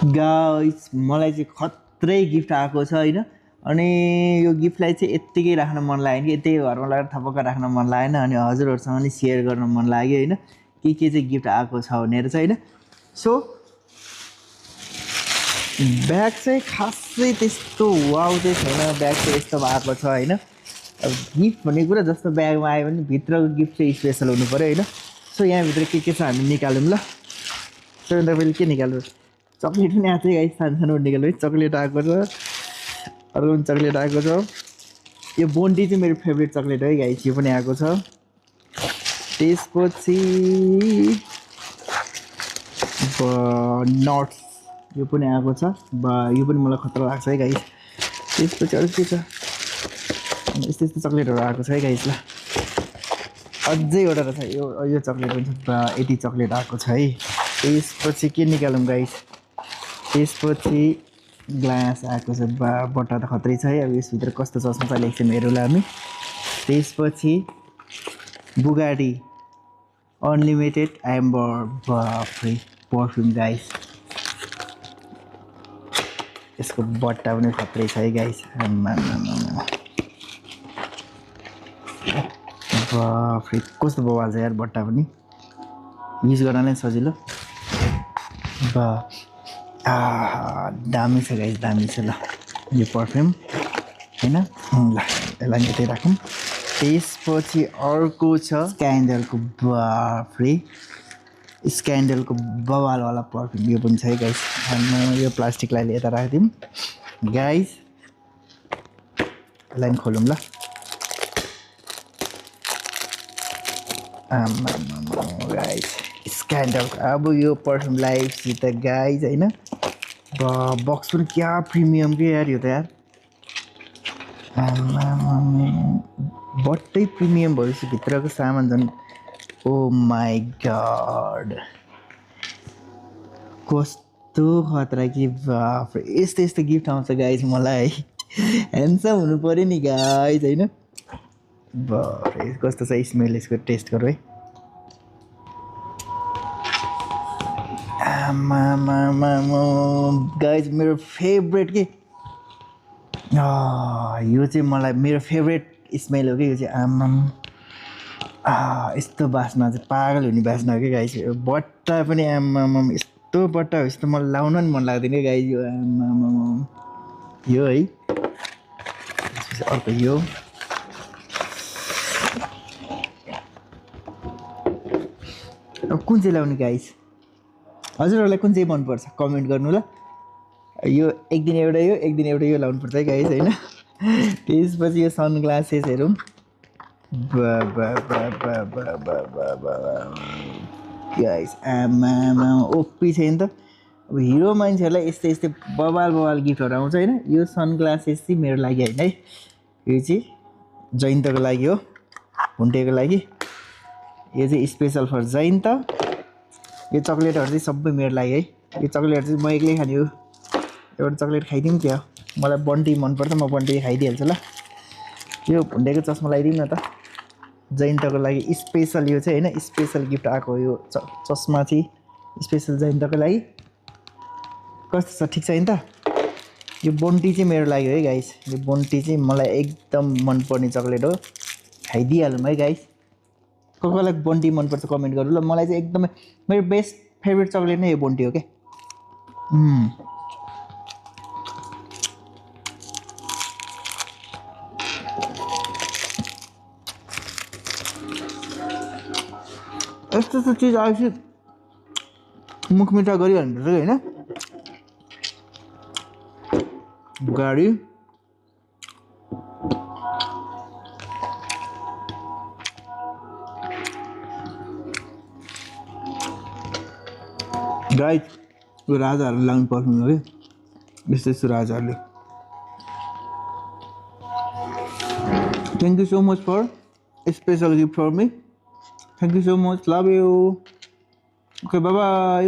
guys मलाई चाहिँ खत्रै गिफ्ट आएको छ हैन अनि यो गिफ्टलाई चाहिँ यत्तिकै राख्न मन लागेन कि यतै घरमा लगेर थपक्क राख्न मन लागेन अनि हजुरहरुसँग नि शेयर गर्न मन लाग्यो हैन के चाहिँ गिफ्ट आएको छ भनेर चाहिँ हैन सो ब्याग चाहिँ खासै त्यस्तो वाउ चाहिँ छैन ब्याग चाहिँ यस्तो भएको छ हैन अब गिफ्ट भन्ने कुरा जस्तो ब्यागमा आयो भने भित्रको गिफ्ट चाहिँ स्पेशल हुनु पर्यो हैन सो यहाँ भित्र के छ हामी निकालौँ ल सबैभन्दा पहिले के निकाल्नु चकलेट पनि आएको छ गाइस सानो निकाल्नु है चकलेट आएको छ अर्को पनि चकलेट आएको छ यो बोन्टी चाहिँ मेरो फेभरेट चकलेट है गाइस यो पनि आएको छ त्यसपछि नट्स यो पनि आएको छ यो पनि मलाई खतरा लाग्छ है गाइस त्यसपछि अरु के छ यस्तो चकलेटहरु आएको छ है गाइस ल अझै एउटा रहेछ यो चकलेट पनि छ यति चकलेट आएको छ है त्यसपछि के निकालौँ गाइस त्यसपछि ग्लास आएको छ बट्टा त खतरै छ है अब यसभित्र कस्तो चस्मा छ लेख्छौँ हेरौँला हामी त्यसपछि Bugatti unlimited amber free perfume guys यसको बट्टा पनि खतरै छ है गाइस फ्री कस्तो बवाल छ यार बट्टा पनि युज गर्नलाई सजिलो दामी छ गाइस दामी छ ल यो परफ्युम हैन ल यसलाई यतै राखौँ त्यसपछि अर्को छ स्क्यान्डलको फ्री स्क्यान्डलको बवालवाला परफ्युम यो पनि छ है गाइस यो प्लास्टिकलाई यता राखिदिउँ गाइस यसलाई खोलौँ ल गाइस स्क्यान्डल अब यो परफ्युम लाइफसित गाइस हैन बक्स पनि क्या प्रिमियम के यार यो त यार बट्टै प्रिमियम भएपछि भित्रको सामान झन् ओ माई गॉड कस्तो खतरा कि बाफ यस्तो गिफ्ट आउँछ गाइस मलाई ह्यान्डसम हुनु पर्यो नि गाइस हैन बाफ कस्तो छ स्मेल यसको टेस्ट गरौँ है गाइस मेरो फेभरेट के यो चाहिँ मलाई मेरो फेभरेट स्मेल हो कि यो चाहिँ आमाम यस्तो बास्ना चाहिँ पागल हुने बास्ना हो कि गाइस बट्टा पनि आमाम यस्तो बट्टा हो यस्तो मलाई लाउन पनि मन लाग्दैन कि गाइस यो आमाम यो है अर्को यो अब कुन चाहिँ लाउने गाइस हजुरहरूलाई कुन चाहिँ मनपर्छ कमेन्ट गर्नु ल यो एक दिन एउटा यो लाउनुपर्छ है गाइस हैन त्यसपछि यो सनग्लासेस हेरौँ गाइस आमा ओपी छ नि त अब हिरो मान्छेहरूलाई यस्तै बवाल गिफ्टहरू आउँछ हैन यो सनग्लासेस चाहिँ मेरो लागि हैन है यो चाहिँ जयन्तको लागि हो हुन्टेको लागि यो चाहिँ स्पेशल फर जयन्त यो चकलेटहरु चाहिँ सबै मेरो लागि है यो चकलेटहरु चाहिँ म एक्लै खाने हो एउटा चकलेट खाइदिउँ क्या मलाई बन्टी मनपर्छ म बन्टी खाइदिइहाल्छु ल यो हुन्डेको चस्मा लगाइदिउँ न त जयन्तको लागि स्पेशल यो चाहिँ हैन स्पेशल गिफ्ट आएको यो चस्मा चाहिँ स्पेशल जयन्तको लागि कस्तो छ ठिक छ नि त यो बन्टी चाहिँ मेरो लागि है गाइस यो बन्टी चाहिँ मलाई एकदम मनपर्ने चकलेट हो खाइदिइहालौँ है गाइस कसलाई बन्टी मनपर्छ कमेन्ट गर्नु ल मलाई चाहिँ एकदमै मेरो बेस्ट फेभरेट चकलेट नै यो बन्टी हो के यस्तो चिज आएपछि मुख मिठा गरिहाल्नुपर्छ कि होइन गाडी गाइस यो राजाहरूले लाउनु पर्ने हो कि यस्तो राजाहरूले thank you so much for special gift for me thank you so much love you okay bye by